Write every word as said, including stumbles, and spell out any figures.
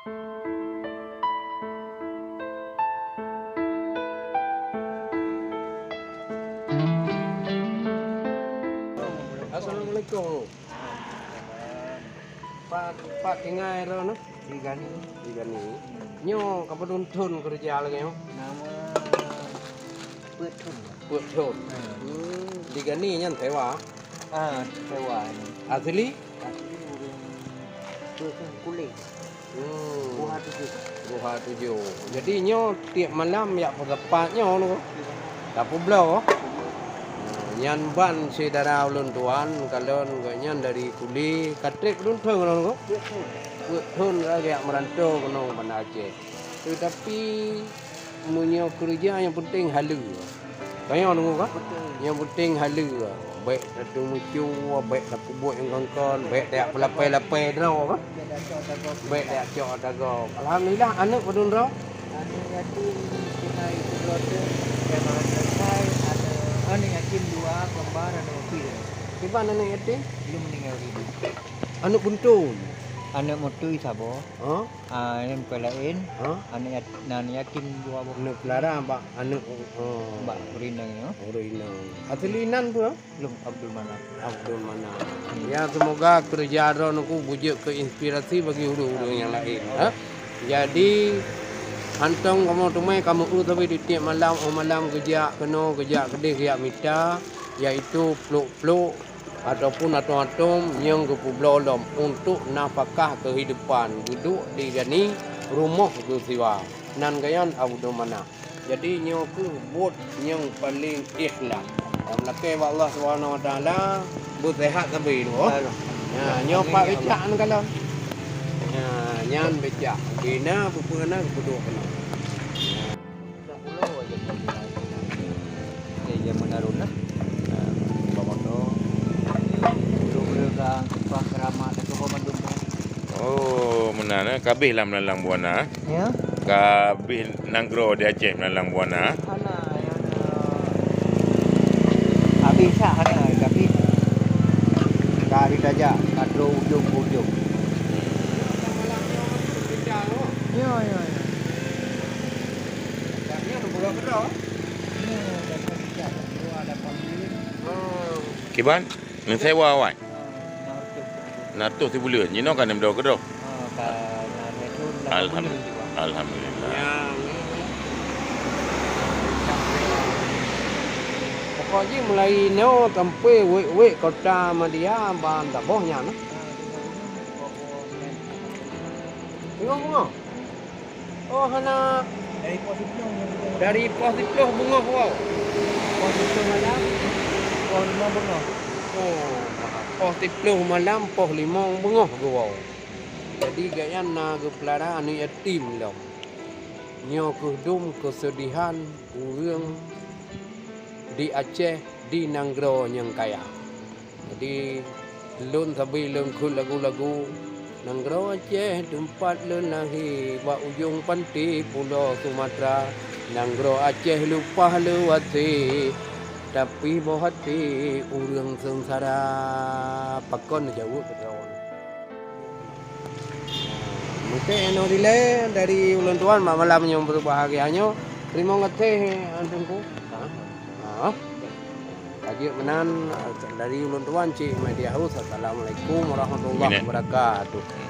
Assalamualaikum. Pat, pat tinggai droeneuh? Di Gani. Di Gani. Nyoe ka padum thon keureuja lagèe nyoe? Nama Peuet Thon. Peuet Thon. Hmm. Hmm. Di Gani nyan sewa? Ah, sewa. Asli? Asli ureueng Peuet Thon Kulé. Hmm. Buha Tujoh. Buha Tujoh. Jadi nyoe tiep malam jak peusapat nyoe nunggu. Tapeubloe. Nyan ban syedara ulôn tuan, kalon gobnyan dari Kulé, ka trép padum thon nunggu. Peuet thon ka geujak meuranto keunoe Banda Aceh. Teutapi meunyoe keureuja nyang peunteng haleue. Tanyoe deungoe ka? Beutôi. Nyang peunteng haleue. Bèk tateumucue, bèk tapeubuet nyang kon-kon, bèk tajak peulapèe-lapèe droe ka? Bèk tajak cok ata gob. Bèk tajak cok ata gob. Alhamdulillah, aneuk padum droe? Aneuk yatim tinggai sidroe teuk, nyang meunan keuhai, aneuk, aneuk yatim dua, kembar, aneuk makui. Kiban aneuk yatim? Belum meninggal dunia. Aneuk buntung? Aneuk makui saboh. Ha? Ah, nyang keu laén, ha? Aneuk yat-, nan yatim dua boh. Aneuk peulara bak aneuk, oh. Bak ureueng inong nyoe. Ureueng inong. Asli nan peue? Lôn Abdul Manaf. Abdul Manaf. Hmm. Ya, semoga keureuja droeneuh beujeuet keu inspirasi bagi ureueng-ureueng nyang laén, ha? Jadi, hantom kamoe teumai kamoe eu sabe tiep-tiep malam, oh malam geujak keunoe, geujak keudeh, geujak mita, yaitu pluk-pluk ataupun atong-atong nyang geupeubloe lom untuk nafakah keuhidupan, geuduek di Gani, rumoh geusiwa. Nan gobnyan Abdul Manaf. Jadi nyoe kheueh buet nyang paleng ikhlas. Dan meulakèe bak Allah Subhanahu Wa Taala, beuseuhat sabe tu, oh. Alah. Nah, nyoe pat becak nyan kalon. Nah, nyan becak. Di na peue-peue na geuduek keunoe. Dah pulo aja. Eh, jameun harun lah. Ah, bawa motor. Dulu-dulu ka kupas keramat, dah keuhom mandum. Oh, meunan, eh. Ka abéh lah meulalang buana, eh. Ya. Ka abéh nanggroe di Aceh meulalang buana. Hana, ya, hana. Abéh sah hana, tapi ka ditajak, ka trôk ujong ke ujong. Ya, ya, ya. Kiban? Neusewa awai? Nah, tuh sibuleuen. Jinoe ka nem dua keudroe. Alhamdulillah. Alhamdulillah. Pokok jih mulai nyoe sampai wék-wék kota Madia ban saboh nyan. Tengok, tengok. Oh, hana. Dari pos siploh beungoh. Dari pos siploh beungoh, wow. Pos siploh malam, pos limong beungoh. Oh, pos siploh malam, pos limong beungoh geuwoe. Jadi, gobnyan na geupeulara aneuk yatim lom. Nyoe kheueh dum keuseudihan ureueng di Aceh, di nanggroe nyang kaya. Jadi, lôn sabe lôn kheun lagu-lagu, "Nanggroe Aceh teumpat lôn lahé, bak ujong panté Pulo Sumatra. Nanggroe Aceh leupah lôn até, tapi boh até ureueng seungsara." Pakon jaweueb keudroe. Mungken nyoe dilèe dari ulôn tuan bak malam nyang berbahagia nyoe. Teurimong gaséh, Teungku. Ha? Ha? Ka jeuet meunan, dari ulôn tuan Cik Mehdi Yahus. Assalamualaikum warahmatullahi wabarakatuh.